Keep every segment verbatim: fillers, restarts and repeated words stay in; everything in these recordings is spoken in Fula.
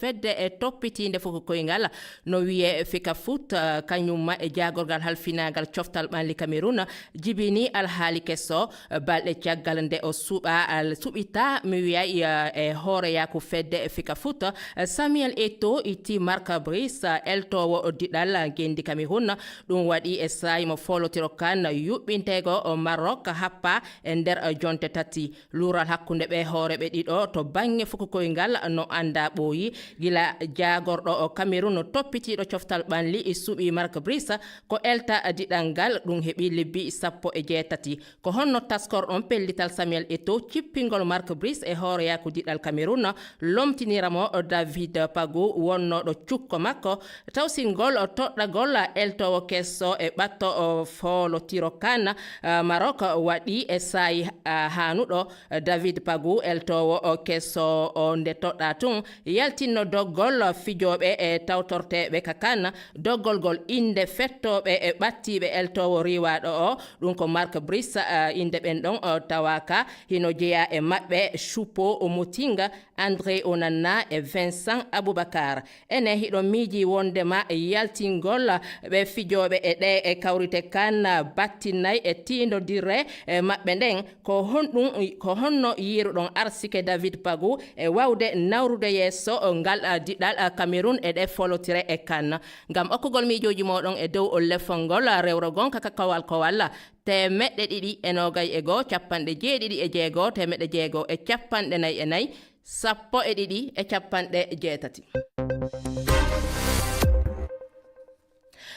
Fedde e toppitiinde fuku koyngal no wiyee Fika Foot, eh, kañum ma e jaagorgal halfinaagal coftal ɓanli Cameroun, jibini alhaali keso, eh, balɗe caggal nde o suɓa, al-, suɓita, mi wiyay, eh, e hooreyaaku fedde Fika Foot, eh, Samuel Eto'o itti Marc Brice, eh, eltoowo diɗal ngenndi Cameroun. Ɗum waɗi e saa'i mo foolotiro kan yuɓɓinteego Maroc happa e nder jonte tati. Luural hakkunde ɓe hooreeɓe ɗiɗo to baŋŋe fuku koyngal no anndaa ɓooyi. Gila jaagorɗo Cameroun toppitiiɗo coftal ɓanli suɓi Marc Brice ko elta diɗal ngal, ɗum heɓi lebbi sappo e jeetati. Ko honno taskorɗon pellital Samuel Eto'o cippingol Marc Brice e hooreyaaku diɗal Cameroun, lomtinira mo David Pagu wonnooɗo cukko makko, tawsingol toɗɗagol eltoowo keso e ɓatto o foolotiro kan, eh, Maroc waɗi e saa'i, eh, haanuɗo. David Pagu, eltoowo o keso o nde toɗɗa tun, yaltinno doggol fijooɓe e tawtorteeɓe ka kan, doggol gol innde fettooɓe e ɓattiiɓe eltoowo riiwaaɗo o, ɗum ko Marc Brice, eh, innde ɓen ɗon, eh, tawaaka hino jeyaa e maɓɓe Choupo Moting, André Onana e Vincent Aboubakar. Ene hiɗo miiji wondema yaltingol ɓe fijooɓe e ɗe e kawrite kan battinay e tiindodire e maɓɓe nden. Ko honɗum, ko honno yiiruɗon arsike David Pagu e wawde nawrude yeeso ngal diɗal Cameroun e ɗe folotire e kan? Ngam okkugol miijooji mooɗon e dow o lefol ngol rewro gonka ka kowal kowal, temeɗɗe ɗiɗi e noogay e goo, capanɗe jeeɗiɗi e jeego, temeɗɗe jeego e capanɗe nay e nay, sappo e ɗiɗi e capanɗe jeetati.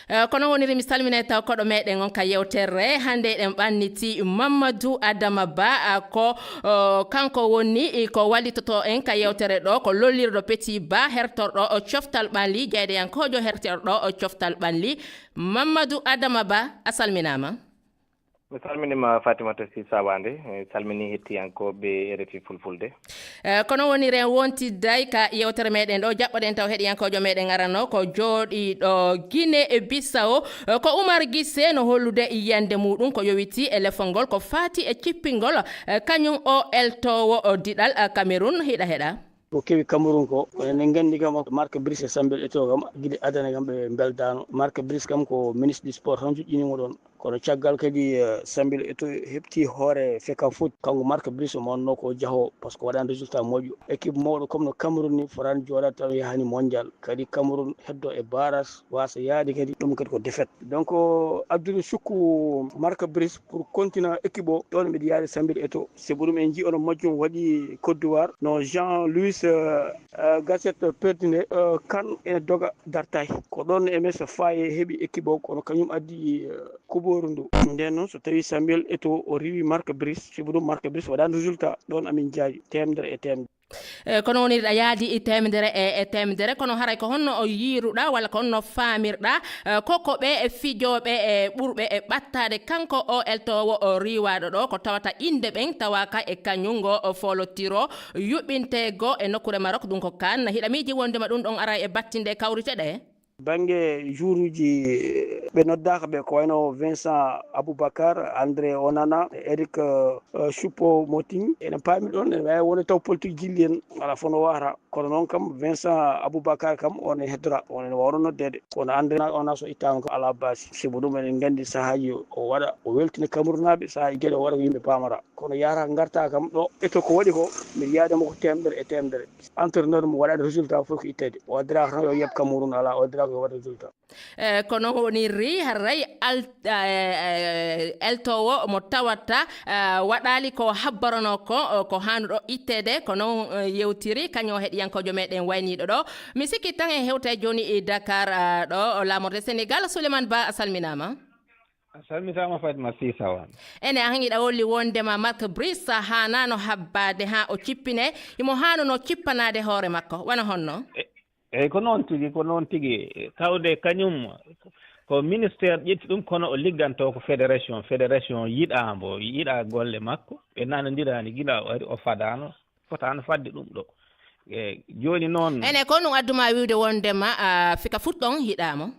Eh, kono woniri mi salmine taw koɗo meɗen on ka yewtere. Hannde eɗen ɓanniti Mamadou Adama Ba, ah, ko, oh, kanko woni, eh, ko wallitoto en ka yewtere ɗo, ko lollirɗo Petit Ba, hertorɗo o coftal ɓanli, jeydeyankoojo hertorɗo o coftal ɓanli. Mamadou Adama Ba, a salminaama. Mi salminiima Fatimata Sy Sawande, mi salmini hettiyankooɓe R F I Fulfulde. Eh, kono woni ren wontidday ka yewtere meɗen ɗo, jaɓɓoɗen taw heɗiyankoojo meɗen arano ko jooɗiiɗo Guinée e Bissau. Eh, ko Oumar Guissé no hollude yiyannde muɗum ko yowiti e lefol ngol ko faati e cippingol, eh, kañum o eltoowo o diɗal, eh, Cameroun. Hiɗa heɗa? Ko kewi Cameroun ko, enen nganndi kam, Marc Brice e Samuel Eto'o kam, gila adana kam ɓe mbeldaano. Marc Brice kam ko ministre du sport tan joƴƴini mo ɗon. Kono caggal kadi, eh, Samuel Eto'o heɓti hoore Fecafoot, kanko Marc Brice mo wonno ko jaho, par ce que waɗani résultat moƴƴo. Équipe mawɗo comme no Cameroun ni, fotaani jooɗaade tan yahani mondial. Kadi Cameroun heddo e barrage, wasa yaade kadi, ɗum kadi ko défaite. Donc, euh, addude sukku Marc Brice pour continent équipe o, ɗon mbiɗa yaade Samuel Eto'o. Sabu ɗum en njii onon majjum waɗi Côte d'Ivoire, no Jean Louis, euh, euh, Gasset perdine, euh, kan ene doga dartay. Ko ɗon M S Faye heɓi équipe o, kono kañum addi, euh, kuɓooru ndu. Nden noon, so tawi Samuel Eto'o o riiwi Marc Brice, sibu ɗum Marc Brice waɗaani résultat, ɗon amin jaaji, teemedere e teemedere. Eh, kono woni ɗa yaadi i teemedere e, e teemedere, kono haray ko honno o yiiruɗa walla ko honno faamirɗa, eh, ko ko ɓe e fijooɓe e ɓurɓe e ɓattaade kanko o eltoowo o riiwaaɗo ɗo, ko tawata innde ɓen tawaaka e kañum ngo o foolotiro yuɓɓinteego e nokkuure Maroc, ɗum ko kan. Hiɗa miiji wondema ɗum ɗon aray e battinde e kawrite ɗe? Bannge juuruuji ɓe noddaaka ɓe ko wayno Vincent Aboubacar, André Onana, Eric, euh, euh, Choupo-Moting. Ene paami ɗon, ene waawi wonde taw politique jilli en, alaa fof no wawata. Kono noon kam, Vincent Aboubacar kam, on e heddora, on ene wawno noddeede. Kono André Onana so ittaama kam, alaa baasi. Sibu ɗum eɗen nganndi sahaaji o waɗa, o weltina Camerounaaɓe, sahaaji geɗe o waɗa ko yimɓe paamata. Kono yahata ngarta kam ɗo, Eto'o ko waɗi ko, mbiɗa yiyaade mo ko teemedere e teemedere. Entraîneur mo waɗaade résultat fof ko itteede. O addiraaka tan yo yeɓ Cameroun, alaa, o addiraaka yo waɗ résultat. Eh, kono woniri haray al-, eh, eh, eltoowo mo tawata, eh, waɗaali ko habbaranoo ko, eh, ko haanuɗo itteede, ko noon, eh, yewtiri kañum heɗiyankoojo meɗen wayniiɗo ɗo. Mi sikki tan e hewta jooni e Dakar, eh, ɗo laamorde Sénégal. Souleymane Ba, a salminaama. A salmitaama Fatima Sisa Wan. Ene an hiɗa holli wondema Marc Brice haanaano habbaade haa o cippine, himo haanunoo cippanaade hoore makko. Wano honno? E, Eyi, ko noon tigi, ko noon tigi. Tawde kañum ko ministère ƴetti ɗum, kono o liggantoo ko fédération. Fédération yiɗaa mbo, yiɗaa golle makko. Ɓe nanondiraani gila o ari, o fadaano, fotaano fadde ɗum ɗo. E, jooni noon. Ene, ko ɗum adduma wiwde wondema, a, Fecafoot ɗon yiɗaa mo?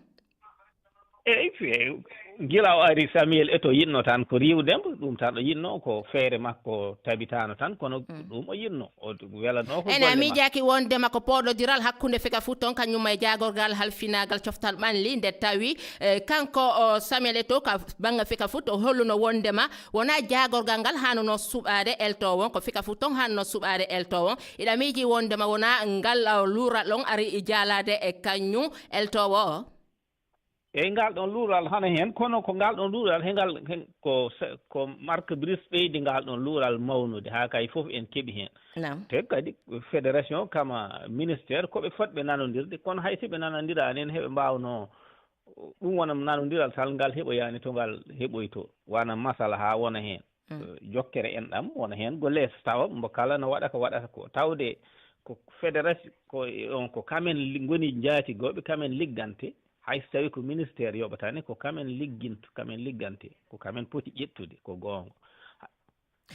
Eyi, eyi. Gila o ari, Samuel Eto'o yiɗno tan ko riiwde mbo, ɗum tan o yiɗno, ko feere makko tabitaano tan, kono ɗum o yiɗno, o welanoo ko ene a golle makko. Miijaaki wondema ko pooɗodiral hakkunde Fecafoot on kañum e jaagorgal halfinaagal coftal ɓalli, nde tawi, eh, kanko, o, Samuel Eto'o ka bannge Fecafoot o holluno wondema wonaa jaagorgal ngal haanunoo suɓaade eltoowo on, ko Fecafoot on haanunoo suɓaade eltoowo on. Iɗa miiji wondema wonaa ngal, o, luural on ari jaalaade e kañum eltoowo o? Eyi, ngal ɗon luural hana heen, kono ko ngal ɗon luural he ngal, he, ko se-, ko Marc Brice ɓeydi ngal ɗon luural mawnude, haa kay fof en keɓi heen. Naam. Te kadi fédération kama ministère ko ɓe fotɓe nanondirde, kono hay si ɓe nanondiraani en, heɓe mbaawnoo ɗum wona nanondiral tal ngal heɓoyaani to ngal heɓoytoo, wona masala haa wona heen. Mm. Eh, jokkere en ɗam wona heen go lees, tawa mbo kala no waɗa ko waɗata ko. Tawde ko fédération, ko, on ko kamen li-, ngoni njaatigooɓe, kamen liggante, hay so tawi ko ministère yoɓataani, ko kamen ligginto, kamen liggante, ko kamen poti ƴettude, ko goonga. Ha,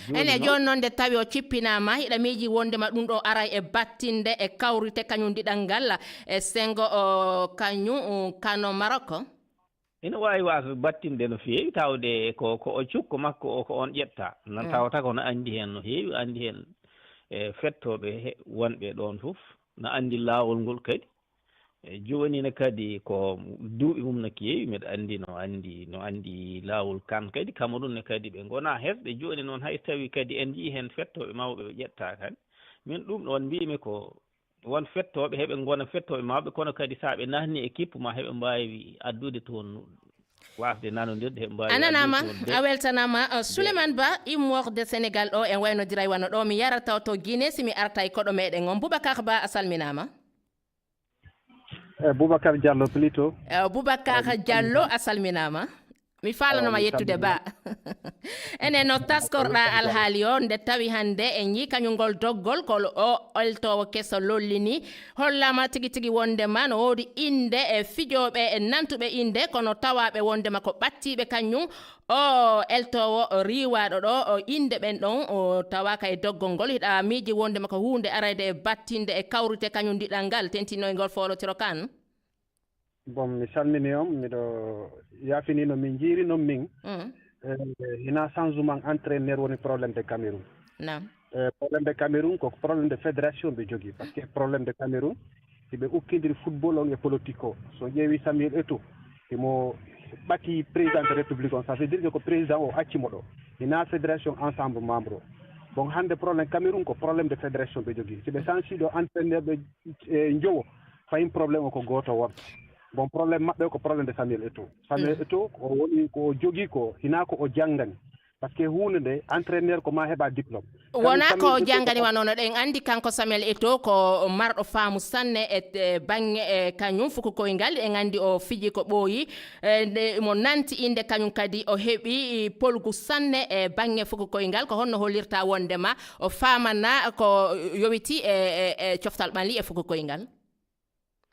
jooni Ene noon jooni noon nde tawi o cippinaama, hiɗa miiji wondema ɗum ɗo aray e battinde e kawrite kañum diɗal ngal e sengo o kañum, um, kano Maroc? Ina waawi waasde battinde no feewi, tawde ko, ko o cukko makko o, ko on ƴetta. Nan Mm. tawata ko no anndi heen no heewi, anndi heen e fettooɓe he, wonɓe ɗoon fof, no anndi laawol ngol kadi. E jooni ne kadi ko duuɓi mum no keewi, mbeɗa anndi no anndi, no anndi laawol kan kadi, Cameroun ne kadi ɓe ngonaa hesɓe. Jooni noon hay tawi kadi en njii heen fettooɓe mawɓe ɓe ƴettaa kan. Min ɗum ɗoon mbiimi ko won fettooɓe heɓe ngona fettooɓe mawɓe, kono kadi so ɓe naatni équipe ma heɓe mbaawi addude toon, waasde nanondirde heɓe mbaawi A nanaama, addude toon de. A weltanaama. Uh, Souleymane Ba, immorde Sénégal o, en waynodiray wano ɗo mi yarata to Guinée, si mi arta e koɗo meɗen on. Boubacar Ba, a salminaama. Eh, Boubacar Diallo plutôt. Eh, Boubacar Diallo, a salminaama. Mi faalanoma Oh, mi yettude salmini. Ba. Enen no taskorɗa Boubacar Diallo. Alhaali o, nde tawi hannde en njii kañum ngol doggol ko o eltoowo keso lollini. Hollaama tigi tigi wondema no woodi innde e fijooɓe e nantuɓe innde, kono tawaaɓe wondema ko ɓattiiɓe kañum. O eltoowo riiwaaɗo ɗo, o innde ɓen ɗon, o tawaaka e doggol ngol. Hiɗa miiji wondema ko huunde arayde e battinde e kawrite kañum diɗal ngal, tentinoygol foolotiro kan? Bon, mi salmini on, miɗo yaafini no min njiiri non min. Mm. Eh, hina changement entraîneur woni problème de Cameroun. Naam. Eh, problème de Cameroun ko problème de fédération ɓe jogii, parce que problème de Cameroun, si ɓe ukkindiri football on e politique o, so ƴeewi Samuel Eto'o, himo ɓati président de république on, ça veut dire que ko président o acci mo ɗo, hina fédération ensemble membre o. Bon, hannde problème Cameroun ko problème de fédération ɓe jogii. Si ɓe sansi ɗo entraîneur ɓe, eh, njowo, fayin problème o ko gooto won. Bon, problème maɓɓe o ko problème de Samuel Eto'o. Samuel Mm. Eto'o ko o woni, ko o jogii ko, hina ko o janngani. Parce que huunde nde, entraîneur ko ma heɓa diplôme. Wona Samuel ko o Eto'o janngani ko wano no ɗen anndi kanko Samuel Eto'o ko marɗo faamu sanne e, e baŋŋe e kañum fuku koyngal. En anndi o fiji ko ɓooyi, e nde mo nanti innde kañum kadi o heɓi polgu sanne e baŋŋe fuku koyngal. Ko honno hollirta wondema o faamana ko yowiti e, e, e coftal ɓalli e fuku koyngal?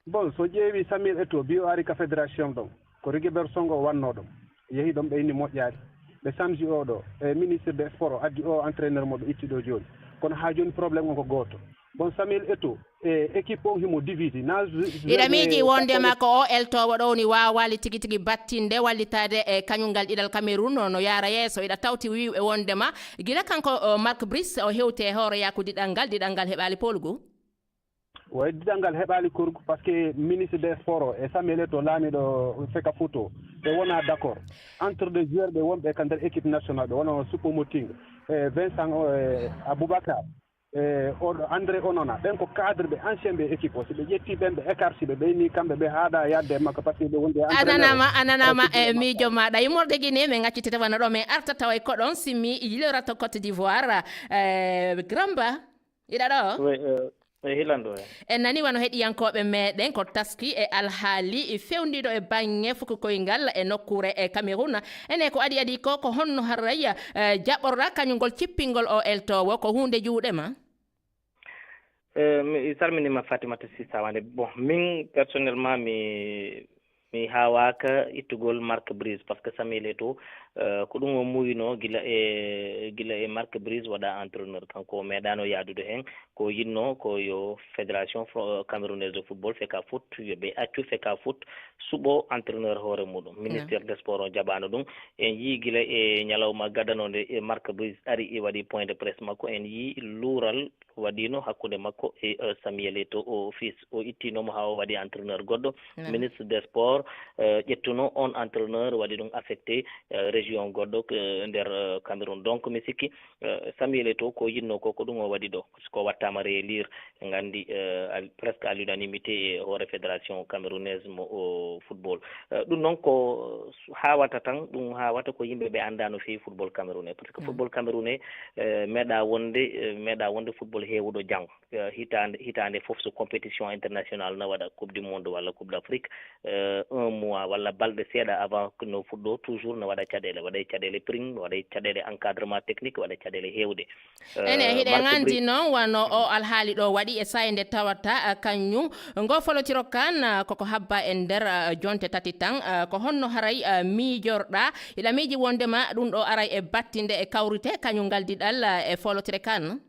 Bon, so ƴeewi Samuel Eto'o, bi o ari ka fédération ɗon, ko Rigobert Song o wannoo ɗon. Yehi ɗon ɓe inni moƴƴaali. Ɓe samji o ɗo, e ministre des sports o addi o entraîneur mo ɓe itti ɗo jooni. Kono haa jooni problème on ko gooto. Bon, Samuel Eto'o, e équipe on himo divisé. Na ju-, Hiɗa ju-, miiji e wondema ko o eltoowo ɗo woni waawaali tigi tigi battinde, wallitaade e kañum ngal ɗiɗal Cameroun no, no yaara yeeso. Hiɗa tawti wiiwɓe wondema gila kanko, o, Marc Brice o hewti e hooreyaaku diɗal ngal, diɗal ngal heɓaali polgu? Way, diɗal ngal heɓaali korgu, parce que ministre des sports o e Samuel Eto'o, laamiiɗo Fecafoot o, ɓe wona d'accord. Entre des joueurs ɓe wonɓe ka nder équipe nationale, ɓe wona Choupo-Moting, e Vincent o, e Aboubacar, e oɗo André Onana, ɓen ko cadre ɓe, ancien ɓe équipe o. Si ɓe ƴetti ɓen, ɓe écarti ɓe, ɓe ni kamɓe ɓe haaɗa yaadde e makko, parce que ɓe wondi e A entraîneur o. nanaama, a nanaama Parce que e miijo maaɗa. Immorde Guinée, min accitete wano ɗo, min arta tawa e koɗon, si mi yilorata Côte d'Ivoire, e Grand Ba. Iɗa ɗo? Oui, eh, e hilan ɗo, eh. En nani wano heɗiyankooɓe meɗen ko taski e alhaali fewndiiɗo e baŋŋe fuku koyngal e nokkuure e Cameroun. Ene ko adi adi ko, ko honno harraya, eh, jaɓɓorɗa kañum ngol cippingol o eltoowo, ko huunde juuɗe ma? Eh, mi salminima Fatimata Sisa Wande. Bon, min personnellement, mi, mi haawaaka ittugol Marc Brice, parce que Samuel Eto'o Eh, ko ɗum o muuyno gila e gila e Marc Brise waɗa entraîneur. Kanko o meeɗaano yaadude heen. Ko yiɗno ko yo Fédération Fro- Camerounaise de Football, fecafoot, yo ɓe accu fecafoot suɓo entraîneur hoore muɗum. Ministère des Sports o jaɓaano ɗum. En yii gila e ñalawma gadano nde e Marc Brise ari e waɗi point de presse makko, en yii luural waɗiino hakkunde makko e eh, Samuel Eto'o fils. O ittinomo haa o waɗi entraîneur goɗɗo. Ministre des Sports eh, ƴettuno on entraîneur, waɗi ɗum affecté eh, région goɗɗo eh, nder eh, Cameroun. Donc mi sikki eh, Samuel Eto'o ko yiɗno ko, ko ɗum o waɗi ɗo, parce que o wattaama réélire. En nganndi eh, al- presque à l'unanimité e hoore Fédération Camerounaise mo o football. Eh, ɗum noon ko hawata tan, ɗum hawata ko yimɓe ɓe anndaa no feewi football camerounais, parce que football camerounais eh, meeɗa wonde eh, meeɗa wonde football heewuɗo jang. Eh, hitaande hitaande fof so compétition international na waɗa, coupe du monde walla coupe d'Afrique, eh, un mois walla balɗe seeɗa avant que no fuɗɗo, toujours na waɗa caɗeele, waɗa caɗeele prime, waɗa caɗeele encadrement technique, waɗa caɗeele heewde. Ene eh, hiɗen Marc anndi Bri- noon wano o alhaali ɗo waɗi e saye nde tawata eh, kañum ngo folotiro kan eh, koko habba e nder eh, jonte tati tan. Eh, ko honno haray eh, miijorɗa, hiɗa miiji wondema ɗum ɗo aray e battinde e kawrite kañum ngal diɗal eh, e folotire kan?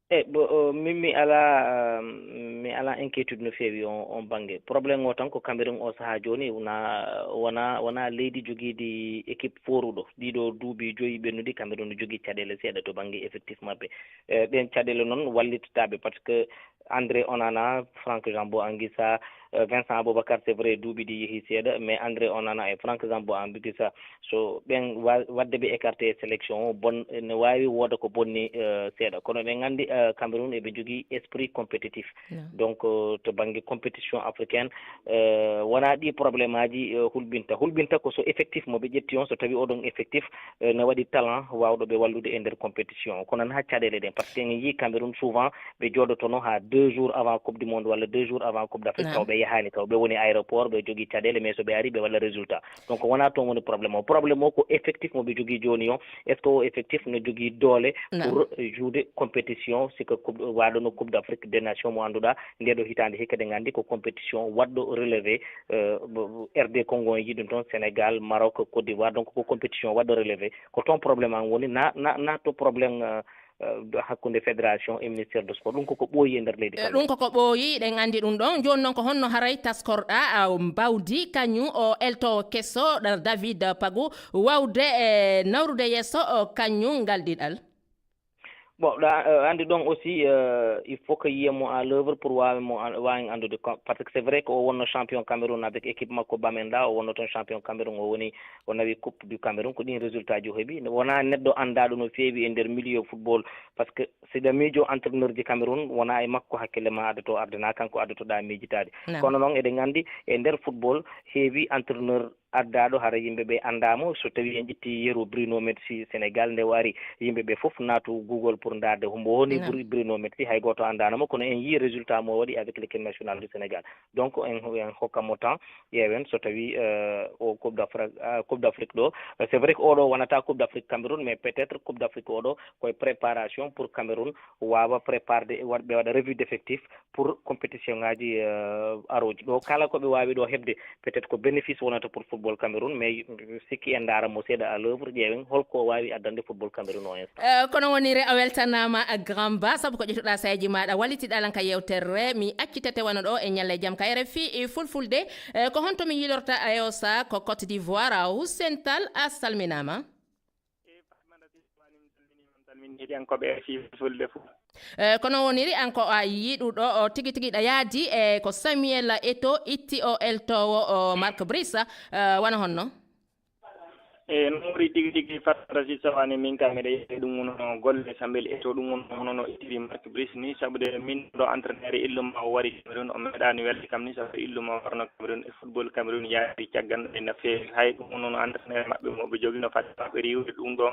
E bo o- min mi ala mi ala inquiétude no feewi on on bangge. Problème o tan ko Cameroun o saha joni wona wona wona leydi jogiidi équipe foruɗo. Ɗiɗo duuɓi joyi ɓennuɗi, Cameroun no jogii caɗeele seeɗa to bangge effectif maɓɓe. E ɗen caɗeele noon wallitataɓe, parce que André Onana, Franck Jean Bo Anguissa, eh, Vincent Aboubacar, c'est vrai, duuɓi ɗi yehi seeɗa, mais André Onana e Franck Jean Bo Anguissa, so ɓen wa- wadde ɓe écarté e sélection o, bon, ne wawi wooda ko bonni eh, seeɗa. Kono ɓen nganndi eh, Cameroun eɓe jogii esprit compétitif. Donc eh, to bangge compétition africaine eh, wona ɗi problème aji eh, hulɓinta. Hulɓinta ko so effectif mo ɓe ƴetti on, so tawi oɗon effectif eh, ne waɗi talent wawɗo ɓe wallude e nder compétition o. Kono na caɗele ɗen, parce que en yii Cameroun souvent ɓe jooɗotono ha deux jours avant coupe du monde walla deux jours avant coupe d'Afrique, taw ɓe yahani, taw ɓe woni aéroport, ɓe jogii caɗele, mais so ɓe ari ɓe walla résultat. Donc wona toon woni problème o. Problème o ko effectif mo ɓe jogii jooni o. Est ce que o effectif no jogii doole pour joude compétition, si que coupe waɗono coupe d'Afrique des nations mo annduɗa nde ɗo hitaande hikka, ɗen anndi ko compétition waɗɗo relevé eh, bo- bo- R D Congo en yiɗum toon, Sénégal, Maroc, Côte d'Ivoire, donc ko compétition waɗɗo relevé. Ko toon problème an woni na na na to problème eh, eh, hakkunde fédération e ministère de sport. Ɗum koko ɓooyi e nder leydi Eh, kala. Ɗum koko ɓooyi, ɗen anndi ɗum ɗon. Jooni noon ko honno haray taskorɗa ah, mbawdi kañum o eltowo keso ɗa- David Pagu wawde e nawrude yeeso o kañum ngal diɗal? Bon, ɗa eh, anndi ɗon aussi eh, il faut que yiye mo à l'œuvre pour wawi mo an- wawi anndude com- parce que c'est vrai que o wonno champion Cameroun avec équipe makko Bamenda, o wonno toon champion Cameroun, o woni o nawi coupe du Cameroun, ko ɗin résultat ji o heɓi. Wona neɗɗo anndaɗo no feewi e nder milieu football, parce que si ɗa miijo entraîneur ji Cameroun wona e makko hakkille ma addoto arde, na kanko addotoɗa miijitaade. Kono noon eɗen anndi e nder football heewi entraîneur addaɗo hara yimɓe ɓe anndaamo. So tawi en ƴetti yeru Bruno Metsu Sénégal nde o ari, yimɓe ɓe fof naatu Google pour ndaarde hombo woni Bru- Bruno Metsu, hay gooto anndaano mo, kono en yii résultat mo waɗi avec l'équipe nationale du Sénégal. Donc en en hokka mo temps, ƴeewen so tawi eh, o coupe d'Afrique ah, coupe d'Afrique ɗo. Eh, c'est vrai que oɗo wonata coupe d'Afrique Cameroun, mais peut-être coupe d'Afrique oɗo koye préparation pour Cameroun wawa préparde waɗ- ɓe waɗa revue d'effectif pour compétition ngaji eh, arooji ɗo. Kala ko ɓe wawi ɗo heɓde, peut-être ko bénéfice wonata pour football Cameroun, mais mi sikki en ndaara mo seeɗa à l'œuvre, ƴeewen holko o wawi addande football Cameroun o instant. Eh, kono wonire a weltanama a Grand Ba, sabu ko ƴettuɗa sayeji maɗa wallitiɗa lan ka yewtere. Mi accitete wano ɗo e ñalle jam ka R F I e fulfulde. Eh, ko honto mi yilorta a eosa ko Côte d'Ivoire, a Hussein Tall a salminama. E Fatimata Sidi Wani, mi salmini, mi salmini heɗiyankoɓe R F I fulfulde fof. Eh, kono woniri an ko a yiɗuɗo o tigi tigi ɗa yaadi e ko Samuel Eto'o itti o eltowo o Marc Brise, eh, wano honno? E no woni tigi tigi Fatimata Sidi Wani, min kam miɗa yiɗi ɗum woni no golle Samuel Eto'o, ɗum woni hono no ittiri Marc Brise ni, sabu de min ɗo entraîneur e illu ma o wari Cameroun, o meeɗani welde kam ni, sabu illu ma warno Cameroun e football Cameroun yaari caggal e no feewi. Hay ɗum woni no entraîneur maɓɓe mo ɓe jogino fadde maɓɓe riiwde ɗum ɗo.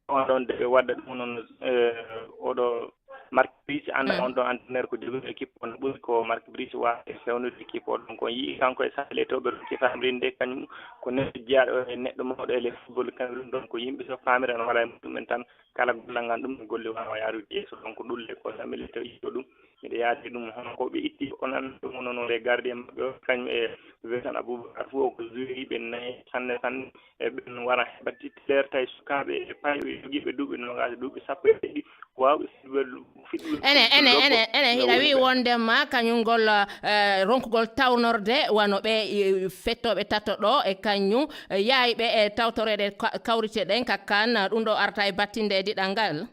On ɗon de ɓe wadda ɗum noon eh, oɗo Marc Brise, annda on ɗon entraîneur ko jogiiɗo équipe on ɓuri ko Marc Brise waawde fewnude équipe o. Donc on yii kanko e Samuel Eto'o ɓe ronki famrinde, kañum ko neɗɗo jeyaaɗo e neɗɗo mawɗo e les football Cameroun. Donc yimɓe so faamira no wala e muɗum en tan, kala gollal ngal ɗum no golli waawa yaarude yeeso. Donc ɗulle ko Samuel Eto'o yiɗo ɗum. Miɗo yaadi ɗum hono ko ɓe itti, on anndi ɗum, hono no les gardiens maɓɓe o, kañum e Vincent Aboubacar fof ko joueurɓe nayi sanne sanne. E ɓen wara heɓa titulaire, tawi sukaaɓe e payɓe jogiiɓe duuɓi noogaas, duuɓi sappo e ɗiɗi, waawɓe fiɗude, fiɗude ene ene ene ene hiɗa wi wondema kañum ngol eh, ronkugol tawnorde wano ɓe eh, fettoɓe tato ɗo e kañum eh, yaayɓe e tawtoreɗe ka- kawrite ɗen ka kan ɗum ɗo arata e battinde e diɗal ngal.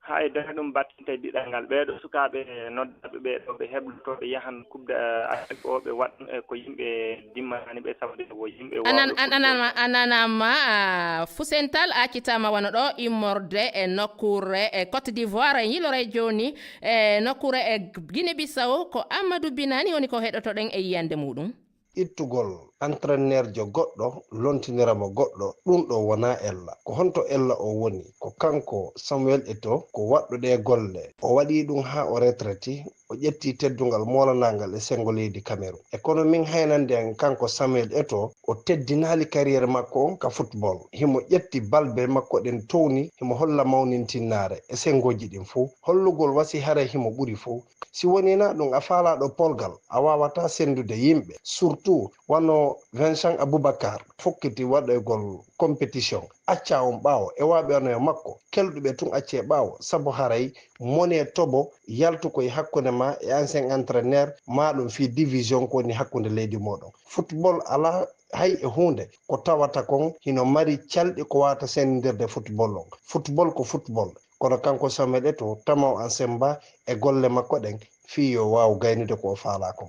Hay dara ɗum battinte diɗal ngal. Ɓeeɗo sukaaɓe noddaaɓe ɓee ɗo, ɓe heblotooɓe yahan Coupe d'Afrique o, ɓe waɗ e ko yimɓe dimmanaani ɓe, sabu de ko yimɓe anan waawɓe an- ananama ananama ah, fusental accitama wano ɗo immorde e nokkure e Côte d'Ivoire en yilore jooni e nokkure e Guinée Bissau. Ko Amadou Binani woni ko heɗotoɗen e yiyande muɗum. Ittugol entraîneurjo goɗɗo, lontinira mo goɗɗo, ɗum ɗo wonaa ella. Ko honto ella o woni? Ko kanko Samuel Eto'o, ko waɗɗo ɗee golle. O waɗii ɗum haa o retraiti, o ƴetti teddungal moolanaangal e senngo leydi Cameroun. E kono min haynande en, kanko Samuel Eto'o, o teddinaali carrière makko on ka football. Himo ƴetti balbe makko ɗen towni, himo holla mawnintinnaare e senngooji ɗin fow. Hollugol wasi haray himo ɓuri fow. Si wonii na ɗum a faalaaɗo polgal, a waawataa senndude yimɓe, surtout wano Vincent Aboubacar fokkiti waɗoygol compétition, acca on ɓaawo e waaɓe wano e makko, kelɗuɓe tun acce ɓaawo, sabu haray mone toɓo yaltu koye hakkunde ma e ancien entraîneur, ma ɗum fii division ko woni hakkunde leydi mooɗon. Football alaa hay e huunde ko tawata kon hino mari calɗi ko waawata senndindirde football on. Football ko football. Kono kanko Samuel Eto'o, tama o an semmba e golle makko ɗen fii yo waaw gaynude ko o faalaa kon.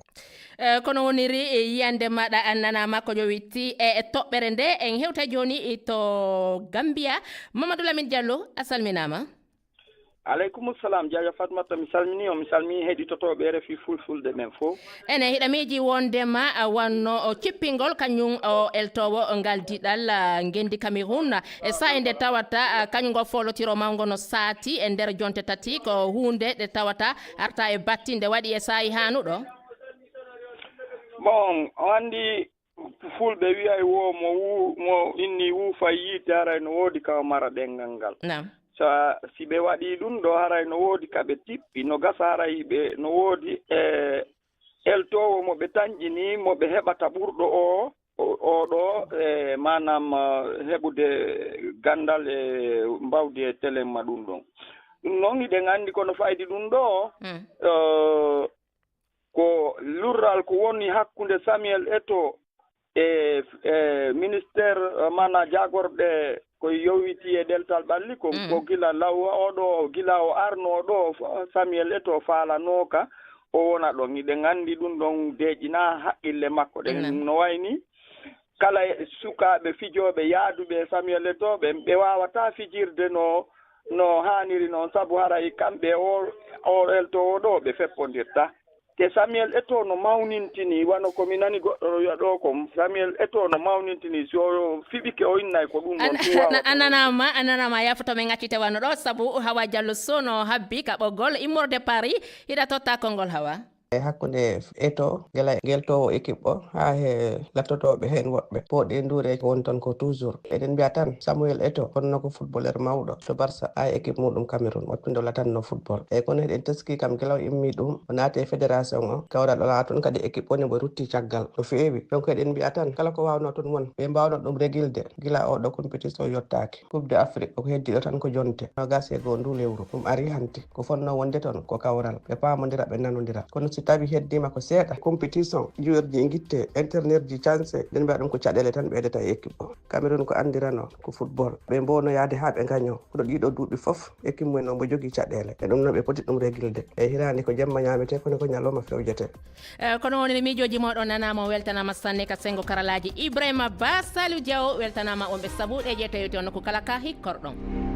Eh, kono woniri e yiyande maɗa an nana makko jowitti e e toɓɓere nde en hewta jooni e to Gambia. Mamadou Lamine Diallo, a salminaama. Aleykum salam, Jaaja Fatmata, mi salmini on, mi salmini heɗitotooɓe R F I Fulfulde ɓen fow. Ene hiɗa miiji wondema a wanno o cippingol kañum o eltowo ngal diɗal ah, ngendi Cameroun e sa'i nde tawata ah, kañum ngo folotiro mawngo no saati e nder jonte tati, ko huunde nde tawata arta e battinde waɗi e sa'i haanuɗo. Bon, on anndi fulɓe wi'ay wo mo wu- mo inni wuufa yiite haray no woodi ka o mara ɗenngal ngal. Naam. Sa si ɓe waɗii ɗum ɗo haray no woodi ka ɓe tippi, no gasa haray ɓe no woodi e eltoowo mo ɓe tanƴini mo ɓe heɓata ɓurɗo o o- o ɗo e maanaam eh, heɓude ganndal e mbawdi e telemma ɗum ɗon. Ɗum noon hiɗen anndi kono faydi ɗum ɗo Mm. eh, ko lurral ko woni hakkunde Samuel Eto'o e e ministère eh, mana jagorɗe ko yowiti e ɗeltal ɓalli ko Mm. ko gila law oɗo gila o arno ɗo Samuel Eto'o faalanooka o wona ɗon. Hiɗen anndi ɗum ɗon deeƴinaa haqqille makko ɗen Naam. No wayni kala e sukaaɓe fijooɓe yaaduɓe e Samuel Eto'o ɓe ɓe waawataa fijirde no no haaniri noon sabu haray kamɓe o o eltoowo ɗo ɓe feppondirta. Te Samuel Eto'o no mawnintini wano ko mi nani goɗɗo no wi'a ɗo ko Samuel Eto'o no mawnintini si o fiɓike o innay ko ɗum noon tun waawata. A nanama a nanama yafoto men accite wano ɗo sabu Hawa Diallo Sono habbi ka ɓoggol immorde Paris hiɗa totta konngol Hawa. E hakkunde Eto'o gila geltowo équipe o haa he lattotooɓe heen woɓɓe pooɗi nduureeji woni toon ko toujours eɗen mbiya tan Samuel Eto'o honno ko footballeur mawɗo to Barça haa e équipe muɗum Cameroun wattunde o latanno football. Eyi kono eɗen teskii kam gila o immii ɗum o naati e fédération o kawral o laa toon kadi équipe woni mbo rutti caggal no feewi. Donc eɗen mbiya tan kala ko waawnoo toon won ɓe mbaawnoo ɗum régilde gila oɗo compétition yottaaki. Coupe de Afrique ko heddiɗo tan ko jonte noogaas e goo ndu lewru ɗum ari hanti ko fonnoo wonde toon ko kawral ɓe paamondira ɓe nanondira kono si tawi heddiima ko seeɗa compétition joueur ji ngitte entraîneur ji chance nden mbiya ɗum ko caɗeele tan ɓeydata e équipe o. Cameroun ko anndirano ko football ɓe mbowno yaade haa ɓe gaño kono ɗiɗo duuɓi fof équipe mumen o mbo jogii caɗeele e ɗum noon ɓe poti ɗum régilde e hiraande ko jemma ñaamete kono ko ñalawma fewjete. Eh, kono woniri miijooji mooɗon nanaama o weltanaama sanne ka senngo karalaaji Ibrahima Ba Saliou Diaw weltanaama on ɓe sabu ɗe jeetowiyte on nokku kala ka hikkorɗon.